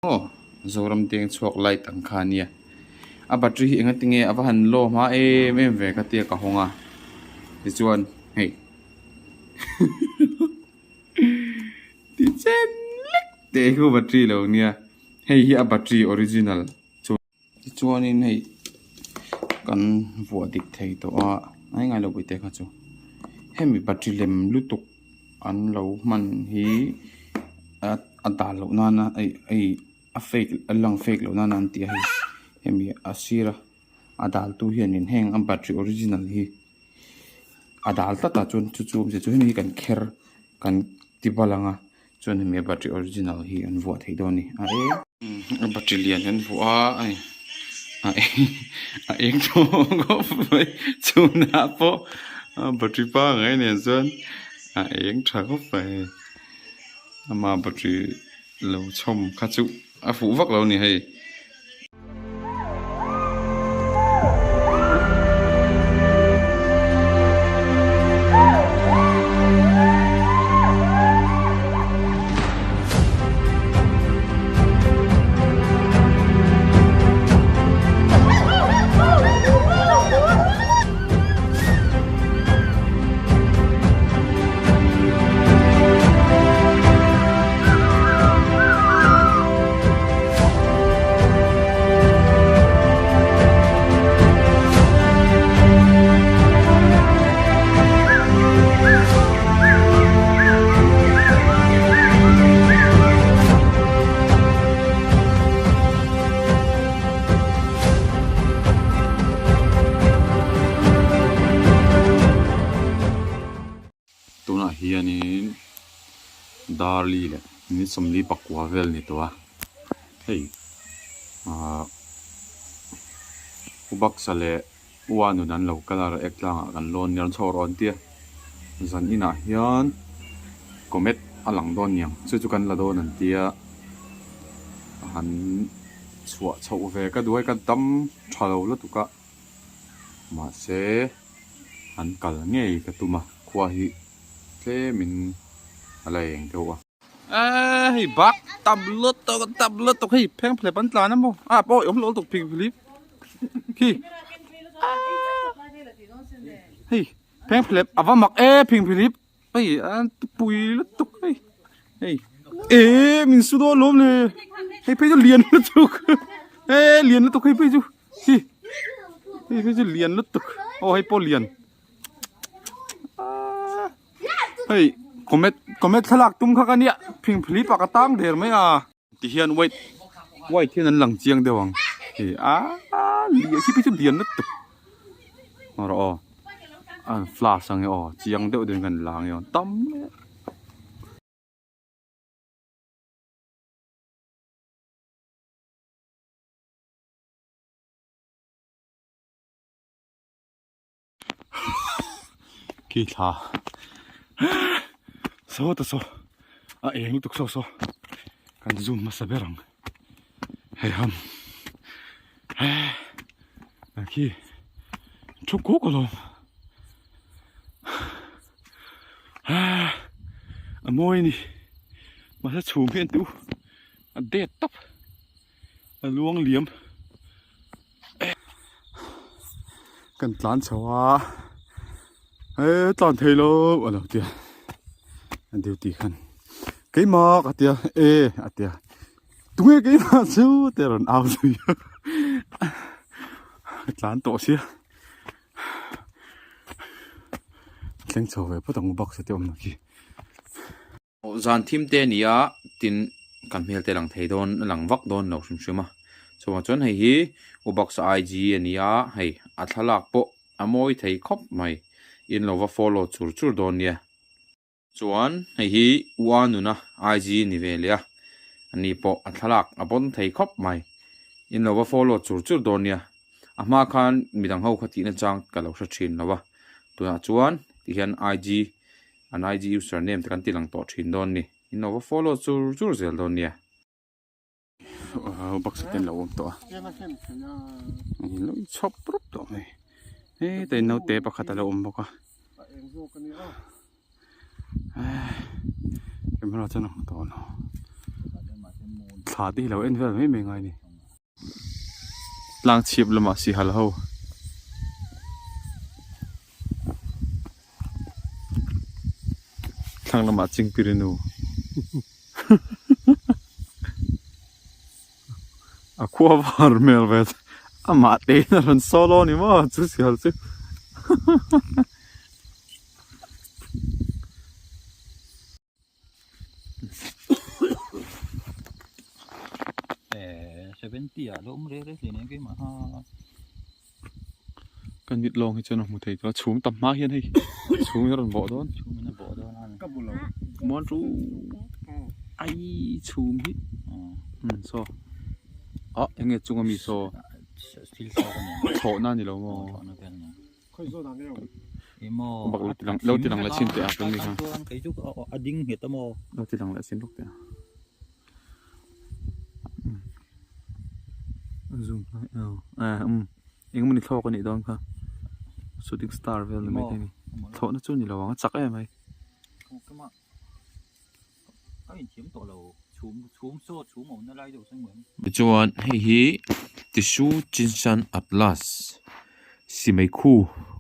Aw Zoram deng chhuak light ang kha ania a battery hi enga tinge a va han low hma em em ve ka tia ka hawng a tichuan hei ti chen lek teh hi battery lo nia hei hi a battery original chu tichuanin hei kan vuah dik thei tawh a a engai lo puite kha chu hemi battery lem lutuk an lo hman hi a dal loh nana ei ei a fake a lang fake loh nana an tih a hei hemi a sira a dal tu hianin heng a battery original hi a dal tlat a chuan chu chu awmzia chu hemi hi kan kher kan ti bal ang a chuan hemi a battery original hi an vuah thei dawn a ni a eng a battery lian an vuah a a eng a eng tawh khawp mai chhunah pawh a battery pangngai nen chuan a eng tha khawp mai hei ama battery lo chhawm kha chu a fuh vak lo a ni hei. Tunah hianin Darli leh ni sawmli pakua vel ni tawh a hei ahh Ubaksa leh Uanun an lo kal a ek tlangah kan lawn nia an chho rawh an tia zan inah hian comet a lang dawn niang chu chu kan la dawn an tia han chhuah chhoh ve ka duai ka dam tha lo lutuk a mahse an kal ngei ka tum a khua hi tlemin a la eng deuh a. Eee hei bak tam lutuk tam lutuk hei pheng phlep an tlan a maw ah pawh awm lo lutuk phing phlip khi hei pheng phlep a va mak e phing phlip hei a pui lutuk hei hei eee min su dawn lawm le hei phei chu lian lutuk eee lian lutuk hei phei chu hi hei phei chu lian lutuk aw hei pawh lian hei comet comet thlalak tum kha ka nia phingphili pa ka tang der mai a ti hian white white hian an lang chiang deuh ang hei aaa lian khi phei chu lian lutuk rawh aw a flash ang e aw chiang deuh deuhin kan la ang e aw tam Khi thla saw ta saw a eng lutuk saw saw kan zoom hmasa ber ang hei ham he khi thu kuk alawm a mawi a ni mahse chhum hi an ti u a det tawp. A luang liam kan tlan chho a he tlan thei lo a lo tia a duty khan keimah ka tia e a tia tunge keimah chu te rawn au zui a ka tlan tawh sia thleng chho ve phawt ang box te awm na khi. Zan thim te a ni a tin kan hmel te a lang thei dawn a lang vak dawn lo hrim hrim a chuvang chuan hei hi Ubox IG a ni a hei a thlalak pawh a mawi thei khawp mai in lo va follow chur chur dawn nia chuan hei hi Ua nuna IG a ni ve leh a ani pawh a thlalak a pawn thei khawp mai in lo va follow chur chur dawn nia a hma khan midang ho kha tihna chang ka lo hre thin lo a tunah chuan tihian IG. An IG user name te kan ti lang tawh thin dawn ni. In lo va follow chur chur zel dawn nia. Box te an lo awm tawh a. An lo inchhawp rup tawh mai. Hetah naute pakhat a lo awm bawk a. Camera chuan a hmu tawh lo. Thla te hi lo en vel mai mai ngai a ni. Tlang chhip lamah sihal ho. Thlang lamah chingpirinu. A khua var hmel ve amah te in a rawn solo a ni maw chu sihal chu. Kan mit lawng hi chuan a hmu thei tawh a chhum tam hma hian hei chhum hi a rawn bawh dawn muan chu ai chhum hi saw ah eng nge chunga mi saw thlawhna a ni lo maw. Bak lo ti lang lo ti lang leh chin teh a kan ni kha lo ti lang leh chin bawk teh a zoom eh um engemaw ni thlawk a nih dawn kha shooting star vel ni maithei a ni thlawhna chu a ni lo ang a chak em mai. Tichuan hei hi tissue chinsan atlas simei khu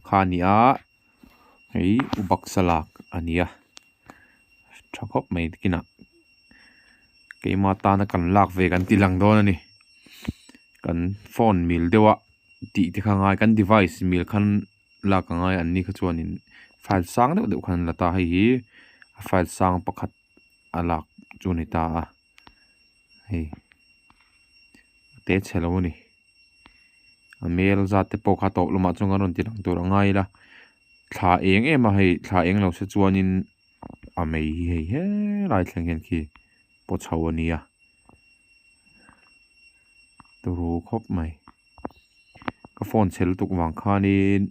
kha a ni a hei baksa lak a ni a tha khawp mai kinah keimah tana kan lak ve kan ti lang dawn a ni kan phone mil deuh a tih te kha ngai kan device mil khan. Lak a ngai an ni kha chuanin file sang deuh deuh khan an la ta hei hi a file sang pakhat a lak chu a ni ta a hei a te chhe lo a ni a mel zat te pawh kha tawp lamah chuan kan rawn ti lang tur a ngai ila thla eng em a hei thla eng lo se chuanin a mei hi hei helai thleng hian khi paw chho a ni a turu khawp mai. Ka phone chhe lutuk vang khanin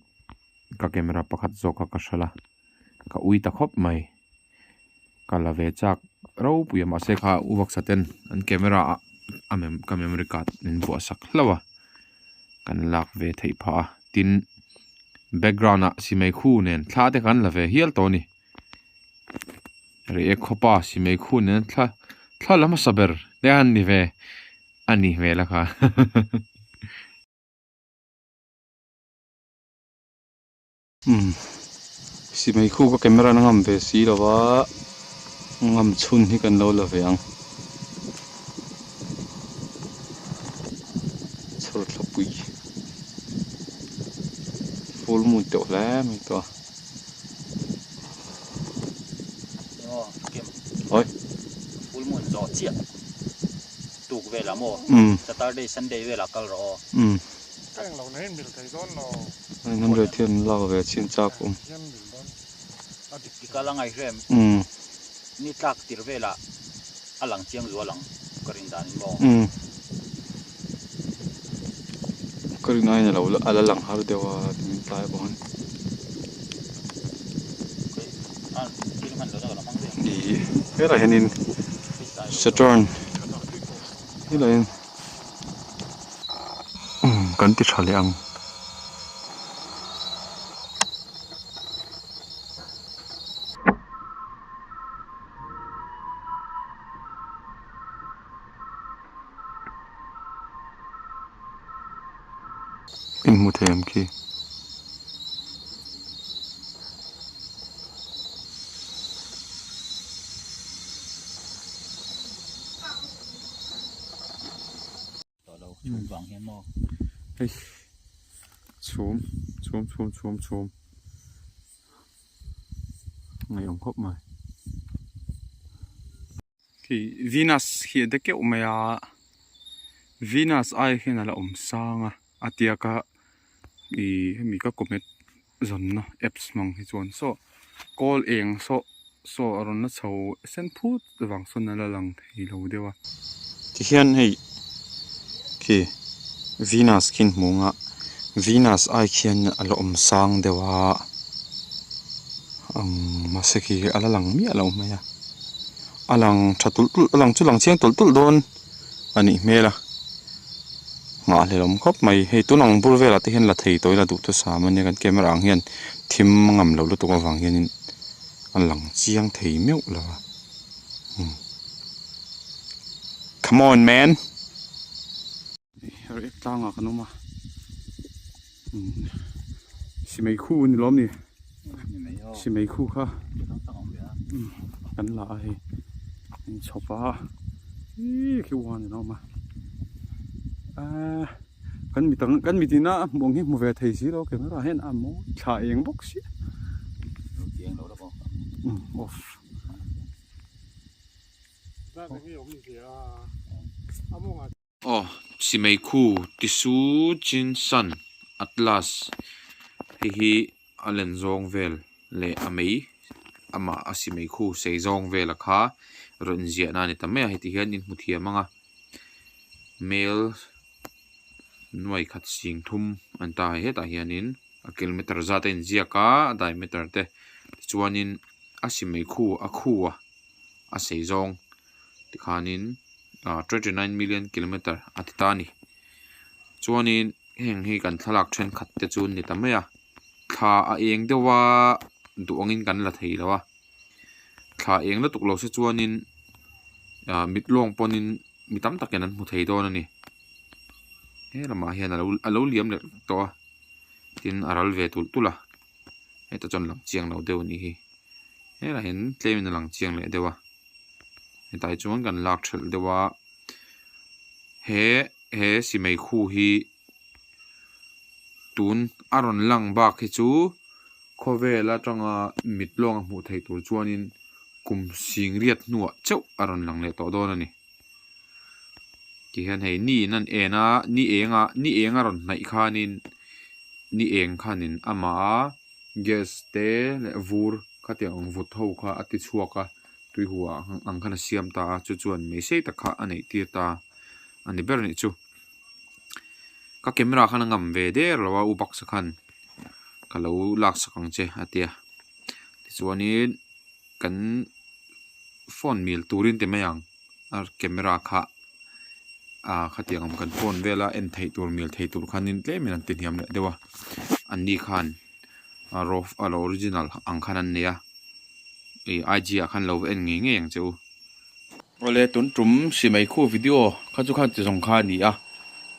ka camera pakhat zawk kha ka hralh a ka ui ta khawp mai ka la ve chak ropui a mahse kha u baksa ten an camera ah a mem ka memory card min buah sak hlauh a kan lak ve theih phah a tin background ah simei khu nen thla te kha an la ve hial tawh a ni reiek khawpa simei khu nen thla thla la hmasa ber te an ni ve. A ni hmel a kha. Umm simei khu ka camera na ngam ve si lo va ngam chhun hi kan lo la ve ang chhawr thla pui full moon teuh hle mai tawh a. Oi. Full moon zawh chiah. Tuk velah maw? Saturday, Sunday velah kal rawh aw. Ka englo na hian mil thei dawn lo. An rel thian lak ve chin chak awm. I kal a ngaih hrem. Ni tlak tir velah a lang chiang zual ang ka rin danin maw? Ka rin aiin alo a la lang har deuh a min tlai bawk a ni. Ih helaiah hianin Saturn helaiah hian umm kan ti tha leh ang. In hmu thei ang khi. Hei chhum chhum chhum chhum chhum ngaihawm khawp mai. Khi Venus khi a de keuh mai a Venus ai hian a la awm sang a a tia ka ih hemi ka comet zawnna apps hmang hi chuan saw kawl eng saw saw a rawn la chho sen phut vang sawn a la lang thei lo deuh a. Tihian hei khi Venus khi an hmu ang a Venus ai khian a la awm sang deuh a umm mahse khi a la lang miah lo mai a. A lang tha tulh tulh a lang chu lang chiang tulh tulh dawn a nih hmel a nghahhlelh awm khawp mai hei tun ang bur velah te hian la thei tawh ila duhthusam a nia kan camera ang hian thim a ngam lo lutuk avang hianin a lang chiang thei meuh lo a umm. Come on man. Rek tlangah kan awm a simei khu a ni lawm ni simei khu kha kan la a hei a inchhawp a ih khi uan an awm a ahh kan mi tang kan mitin a hmuh ang hi hmu ve thei si lo camera hian a mawi thla eng bawk sia off. Aw Simei khu Tisu Chin San Atlas hei hi a len zawng vel leh a mei amah a simei khu sei zawng vel a kha rawn inziahna a ni ta mai a heti hian in hmu thiam ang a mel nuai khat sing thum an ta hetah hianin a kilometer zat a inziak a a diameter te tichuanin a simei khu a khu a. a sei zawng tikhanin ah 29 million kilometer a ti ta a ni chuanin heng hi kan thlalak thenkhat te chu an ni ta mai a thla a eng deuh a duh angin kan la thei lo a thla eng lutuk lo se chuanin ah mit lawng pawnin mi tam takin an hmu thei dawn a ni he lamah hian a lo liam leh tawh a tin a ral ve tulh tulh a. Hetah chuan lang chiang lo deuh a nih hi helaiah hian tlem in a lang chiang leh deuh a hetah hi chuan kan lak thelh deuh a he he simei khu hi tun a rawn lang bak hi chu khawvel atanga mit lawnga hmuh theih tur chuanin kum sing riat hnuah chauh a rawn lang leh tawh dawn a ni tihian hei ni in an en a ni eng ah ni eng a rawn hnaih khanin ni eng khanin amah a gas te leh vur khatiang ang vut ho kha a ti chhuak a tui hu ah ang khan a siam ta a chu chuan mai sei tak kha a neih tir ta a ni ber a nih chu ka camera khan a ngam ve der lo a u baksa khan ka lo lak sak ang che a tia tichuanin kan phone mil turin ti mai ang a camera kha ah khatiang ang kan phone vela en theih tur mil theih tur khanin tlemin an ti hniam leh deuh a an ni khan a raw a lo original ang khan an nei a ih I G ah khan lo va en ngei ngei ang che u. Awle tun tum simei khu video kha chu khan ti zawng kha a ni a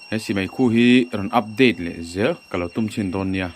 he simei khu hi rawn update leh zel ka lo tum chhin dawn nia.